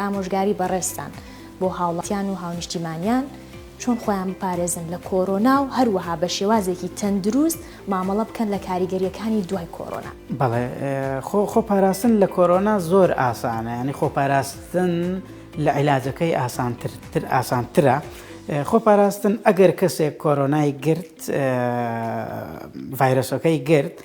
ئامۆژگاری بەڕێزتان بۆ هاوڵاتیان و هاونیشتیمانیان چۆن خۆیان بپارێزن لە کۆرۆنا و هەروەها بە شێوازێکی تەندروست مامەڵە بکەن لە کاریگەرییەکانی دوای کۆرۆنا؟ بەڵێ خۆ خۆ پاراستن لە کۆرۆنا زۆر ئاسانە یانی خۆ پاراستن لە عیلاجەکەی ئاسانتر تر ئاسانترە خۆ پاراستن ئەگەر کەسێک کۆرۆنای گرت ڤایرۆسەکەی گرت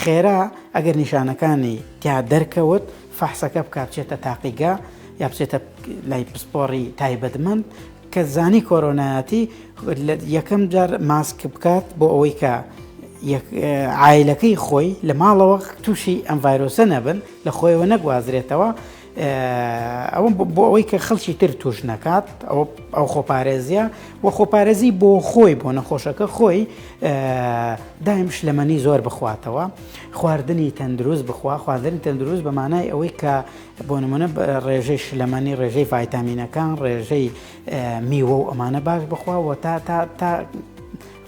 خێرا ئەگەر نیشانەکانی تیا دەرکەوت فەحسەکە بکا بچێتە تاقیگە یا بچێتە لای پسپۆڕی تایبەتمەند کە زانی کۆرۆنایەتی یەکەم جار ماسک بکات بۆ ئەوەی کە عایلەکەی خۆی لە ماڵەوە تووشی ئەم ڤایرۆسە نەبن لە خۆیەوە نەگوازرێتەوە ئەوە بۆ ئەوەی کە خەڵکی تر توش نەکات ئەو خۆپارێزیە و خۆپارێزی بۆ خۆی بۆ نەخۆشەکە خۆی دایم شلەمەنی زۆر بخواتەوە خواردنی تەندروست بخوا خواردنی تەندروست بە مانای ئەوەی کە بۆ نمونە ڕێژەی شلەمەنی ڕێژەی ڤایتامینەکان ڕێژەی میوە و ئەمانە باش بخوا و تا تا تا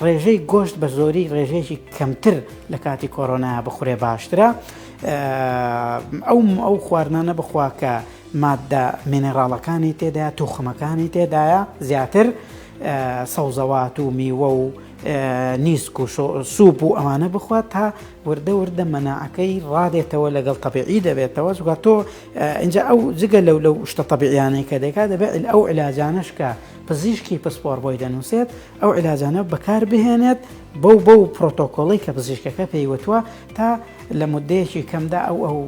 ڕێژەی گۆشت بە زۆری ڕێژەیەکی کەمتر لە کاتی کۆرۆنا بخورێ باشترە ئەو ئەو خواردنانە بخوا کە مادە مینێراڵەکانی تێدایە توخمەکانی تێدایە زیاتر سەوزەوات و میوە و نیسک و سوپ و ئەمانە بخوات تا وردە وردە مەناعەکەی ڕادێتەوە لەگەڵ تەبیعی دەبێتەوە چونکە تۆ اینجا ئەو جگە لەو لەو شتە تەبیعیانەی کە دەکات دەبێت ئەو علاجانەش کە پزیشکی پسپۆڕ بۆی دەنووسێت ئەو علاجانە بەکار بهێنێت بەو بەو پرۆتۆکۆڵی کە پزیشکەکە پێی وتووە تا لە مدەیەکی کەمدا ئەو ئەو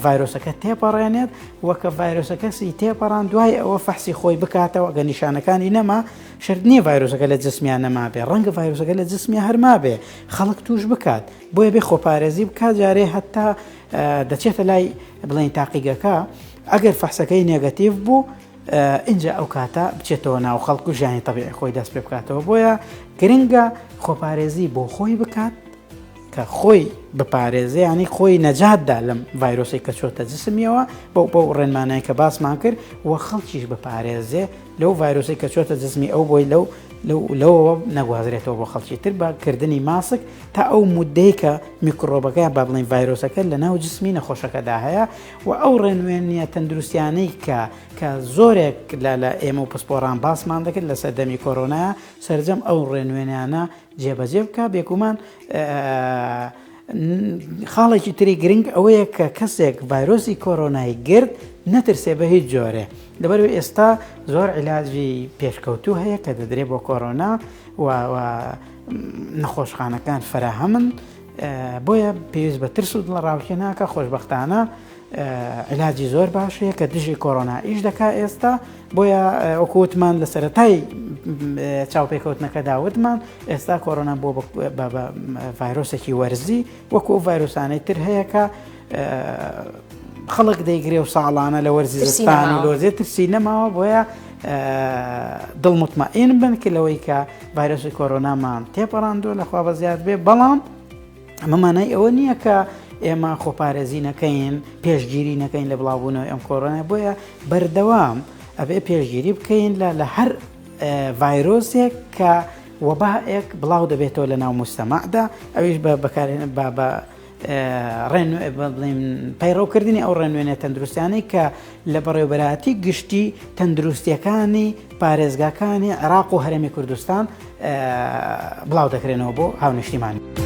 ڤایرۆسەکە تێپەڕێنێت و کە ڤایرۆسەکەسی تێپەڕان دوای ئەوە فەحسی خۆی بکاتەوە گە نیشانەکانی نەما شەرت نییە ڤایرۆسەکە لە جسمیا نەمابێ ڕەنگە ڤایرۆسەکە لە جسمیا هەر مابێ خەڵک توش بکات بۆیە بێ خۆپارێزی بکات جارێ هەتا دەچێتە لای بڵێن تاقیگەکە ئەگەر فەحسەکەی نێگەتیڤ بوو ئینجا ئەو کاتە بچێتەوە ناو خەڵک و ژیانی تەبیعی خۆی دەست پێ بکاتەوە بۆیە گرنگە خۆپارێزی بۆ خۆی بکات کە خۆی بپارێزێ ینی خۆی نەجاتدا لەم ڤایرۆسی کە چۆتە جسمیەوە بەو بەو ڕێنمانای کە باسمان کرد و خەڵکیش بپارێزێ لەو ڤایرۆسی کە چۆتە جسمی ئەو بۆی لەو لەوەوە نەگوازرێتەوە بۆ خەڵکی تر بە کردنی ماسک تا ئەو مدەی کە میکرۆبەکە با بڵین ڤایرۆسەکە لە ناو جسمی نەخۆشەکەدا هەیە و ئەو ڕێنوێنیە تەندروستیانەی کە کە زۆرێک لە لە ئێمە و پسپۆران باسمان دەکرد لە سەردەمی کۆرۆنا سەرجەم ئەو ڕێنوێنیانە جێبەجێ بکە بێگومان خاڵێکی تری گرنگ ئەوەیە کە کەسێک ڤایرۆسی کۆرۆنای گرت نەترسێ بە هیچ جۆرێ لەبەرئەوەی ئێستا زۆر عیلاجی پێشکەوتوو هەیە کە دەدرێ بۆ کۆرۆنا و نەخۆشخانەکان فەراهەمن بۆیە پێویست بە ترس و دڵەڕاوکێ ناکە خۆشببختانە عیلاجی زۆر باش هەیە کە دژی کۆرۆنا ئیش دەکا ئێستا بۆیە وەکو وتمان لە سەرەتای چاوپێکەوتنەکەدا وتمان ئێستا کۆرۆنا بۆ بە ڤایرۆسێکی وەرزی وەکو ئەو ڤایرۆسانەی تر هەیە کە خەڵک دەیگرێ و ساڵانە لە وەرزی زستان و لۆزێ ترسی نەماوە بۆیە دڵ مطمئین بن کە لەوەی کە ڤایرۆسی کۆرۆنامان تێپەڕاندووە لەخوا بە زیاد بێ بەڵام ئەمە مانای ئەوە نییە کە ئێمە خۆپارێزی نەکەین پێشگیری نەکەین لە بڵاوبوونەوەی ئەم کۆرۆنا بۆیە بەردەوام ئەبێ پێشگیری بکەین لە لە هەر ڤایرۆسێک کە وەبائێک بڵاو دەبێتەوە لە ناو مستەمەعدا ئەویش بە بەکارێن بە بە بڵێن پەیڕەوکردنی ئەو ڕێنوێنە تەندروستیانەی کە لە بەڕێوبەرایەتی گشتی تەندروستیەکانی پارێزگاکانی عێراق و هەرێمی کوردستان بڵاو دەکرێنەوە بۆ هاونیشتیمانی.